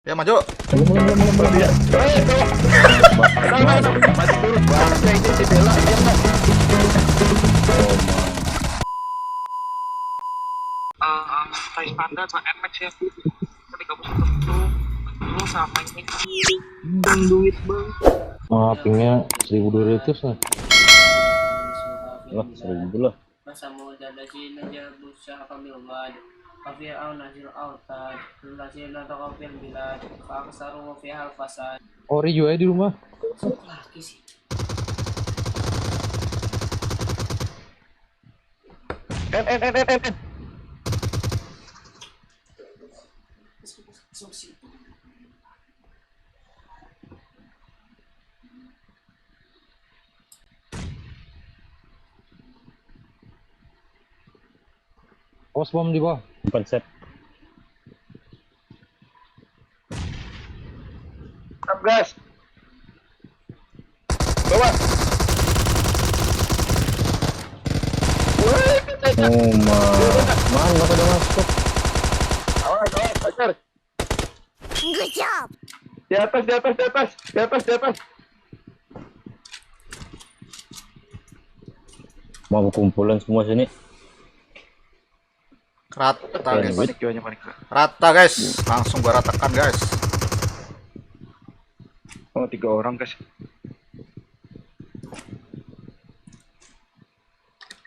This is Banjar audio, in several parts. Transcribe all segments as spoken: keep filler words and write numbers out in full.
Ya, maju. Belum, belum, belum, belum, belum. Dia. Eh, tuh. Tenang, tenang. Maju dulu. Bangsa ini si Bella, diam dah. Ah, ah, Sky Panda sama Nmax ya. Tiga puluh satu. Lu sama ini. Bang, duit, Bang. Wah, pingnya seribu dua ratus lah. Lah, seribu lah. Masa muda dari sini aja berusaha kami umat. Kafir au nazil autad. Lulasi nata kafir bilad. Faksaru fi hal fasad. Ori juga di rumah. Laki sih. En, en, en, en, en. Awas bom di bawah. Bukan set. Up, gas. Bawah. Woi, kecil. Oh ma. Mana pada masuk? Awas, awas, pacar. Good job. Di atas, di atas, di atas, di atas, di atas. Mau berkumpulan semua sini. Rata, guys. Panik jiwanya, panik. Rata, guys. Langsung gua ratakan, guys. Oh, tiga orang, guys.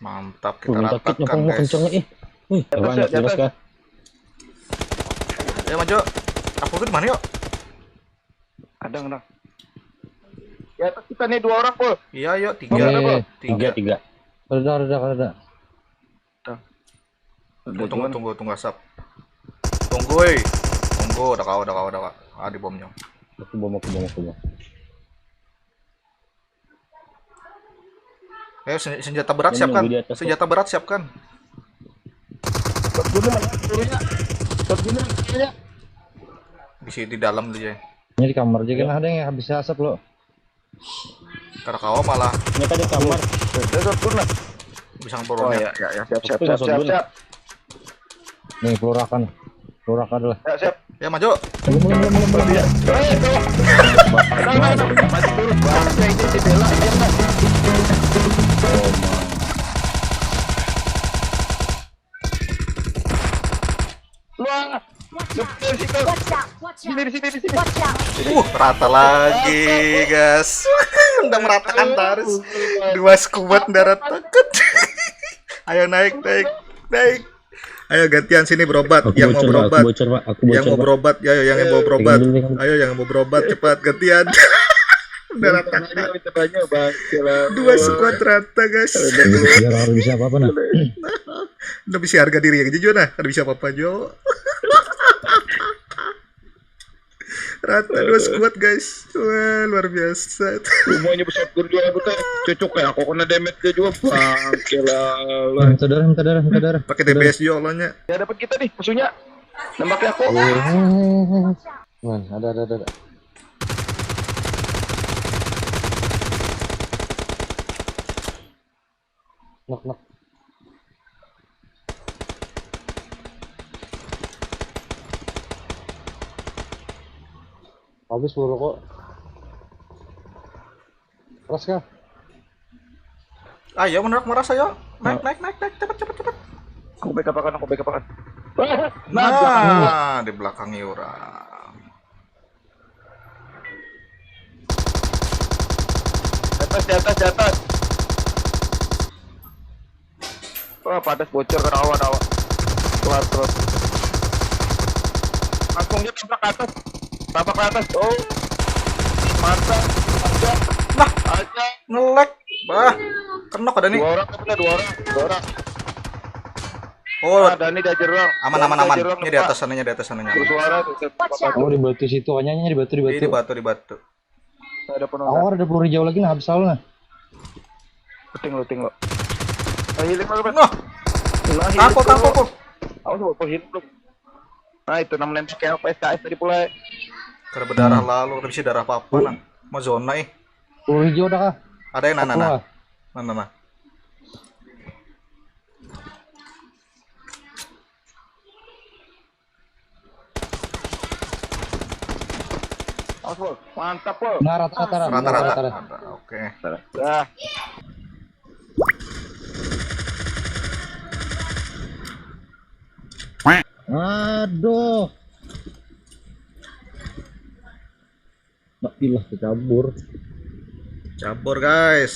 Mantap, kita Belum sakit ratakan, nyokong mau guys. Kenceng nih. Wih, Atas, banyak di atas. Terus kah? Ayo, maju. Aku tuh di mana, yuk? Ada orang. Di atas kita nih dua orang, Pul. Iya, yuk, Tiga, tiga. Pul. Tiga, tiga. Ada, ada, ada, ada. Tunggu, tunggu, tunggu, tunggu, asap. Tunggu, eh. Tunggu, udah kau, udah kau, udah kau. Ah, di bomnya. Aku bom, aku bom, aku bom. Ayo, sen- senjata berat Ini siapkan. nunggu di atas, Senjata berat siapkan. Buat gunung mana? Turunnya. Buat gunung turunnya. Di sini, di dalam tuh, ya. Ini di kamar aja kan ada yang habis asap lo. Karena kau malah Ini tadi kamar. Saya buat gunung. bisa Oh ngepurunnya. Ya, ya, ya. Siap, siap, Itu siap, masuk siap, dulu. Siap. Nih, pelurakan. Pelurakan adalah. Siap, siap. Ya, maju. Belum, belum, belum, belum. Dia. Eh, tuh. Tenang, tenang. Maju dulu. Bangsa ini si Bella, diam dah. Wah. Di situ. Watch out! Watch Sini, out! di sini, di sini. Watch out! Uh, rata lagi, guys. Udah meratakan terus. Dua squad udah ratakan. Ayo, naik, naik, naik. Ayo, gantian sini berobat. Aku Yang mau bocor, Pak. Aku berobat. Bocor, Pak. Aku Yang bocor, mau Pak. Berobat, ya, ayo, yang mau berobat. Pegang dulu, pegang. Ayo, yang mau berobat, cepat, gantian. Udah rata. Minta banyak, Bang. Gila. Dua squad rata, guys. Biar harus bisa apa-apa nah. Udah bisa harga diri yang jujur, nah. Ada bisa apa-apa, Jo. Rata dua squad, guys. Wah, luar biasa. Semuanya besar gun juga, bukan. Cocok kayak aku kena damage dia juga, Bang. Gila. Minta darah, minta darah, minta darah. Pakai D P S, Jo, lo nya. Ya, dapat kita nih musuhnya. Nembaknya aku. Man, ada, ada, ada, ada. Knock, knock. Habis peluru kok. Keras kah? Ayo, menurut merasa, yo. Naik, naik, naik, naik, cepet, cepet, cepet. Aku backup akan, aku backup akan. Nah, di belakangnya orang. Di atas, di atas, di atas. Wah, padas bocor ke rawa, rawa. Keluar, keluar. Langsung dia tabrak ke atas. Tabrak ke atas. Oh. Mantap. Aja. Nah. Aja. Nge-lag. Bah. Kenok ada nih. Dua orang, ada dua orang. Dua orang. Oh, Ada nih, diajar doang. Aman, aman, aman. Diajar doang, Ini di atas sananya, di atas sananya. Terus suara tuh. Watch out! Oh, di batu situ, hanya di batu, di Ini di batu. Batu, di batu. Ada penuh. Aku ada peluru hijau lagi nah, habis tahu nah. Looting, looting lo. Oh, healing lo, Bang. Nah, Nah, healing tampol, lo. Tampol. Awas, bawa healing lo. Nah, itu enam lem pakai L P S K S tadi pula. Karena berdarah lalu, tapi sih darah apa-apa, nah. Mau zona, eh. Peluru hijau ada kah? Ada yang nana, nah. Wah. Nana, nah. Awas, Pul. Mantap, Pul. Nah, rata-rata, rata-rata. Rata-rata. Rata-rata, oke. Dah. Aduh. Mbak pilah kecabur. Cabur, guys.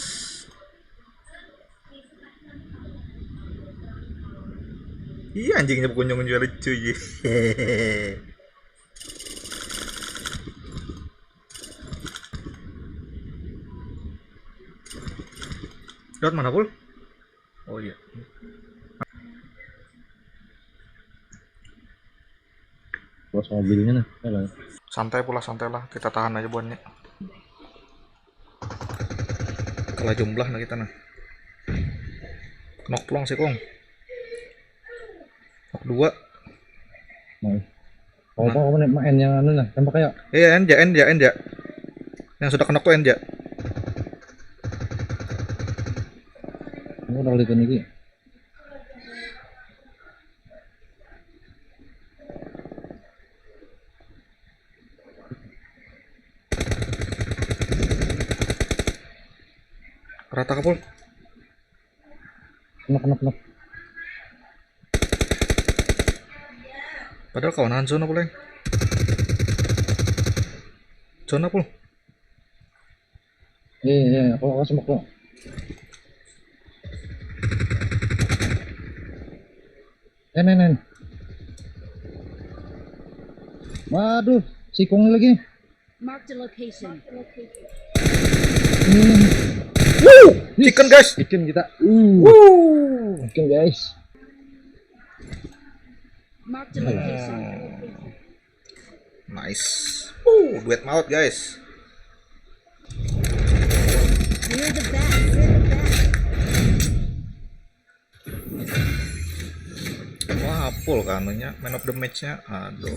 Iya, anjingnya kunjung jual lucu, iya. Lewat mana, Pul? Oh iya. Los mobilnya nah. Ya lah. Santai pula, santai lah. Kita tahan aja buannya. Kalah jumlah nah kita nah. Knock pulang sih, Kong. Knock dua. Nah. Kamu apa nih main yang anu nah, tembak kayak. Iya, end ja, end ja, end ja. Yang sudah knock tuh end ja. Ini udah lihat lagi. Rata kapul. Knock, knock, knock. Padahal kawanan zona, Pul, eh. Zona, Pul. Iya, iya, aku, aku smoke kok. Eh, nen, nen. Waduh, sikung lagi. Marked a location. Woo! Chicken, guys. Chicken kita. Uh. Woo! Chicken, guys. Marked a location. Nice. Uh, duet maut, guys. We're the best. We're the best. Wah, full kanunya, man of the match-nya. Aduh.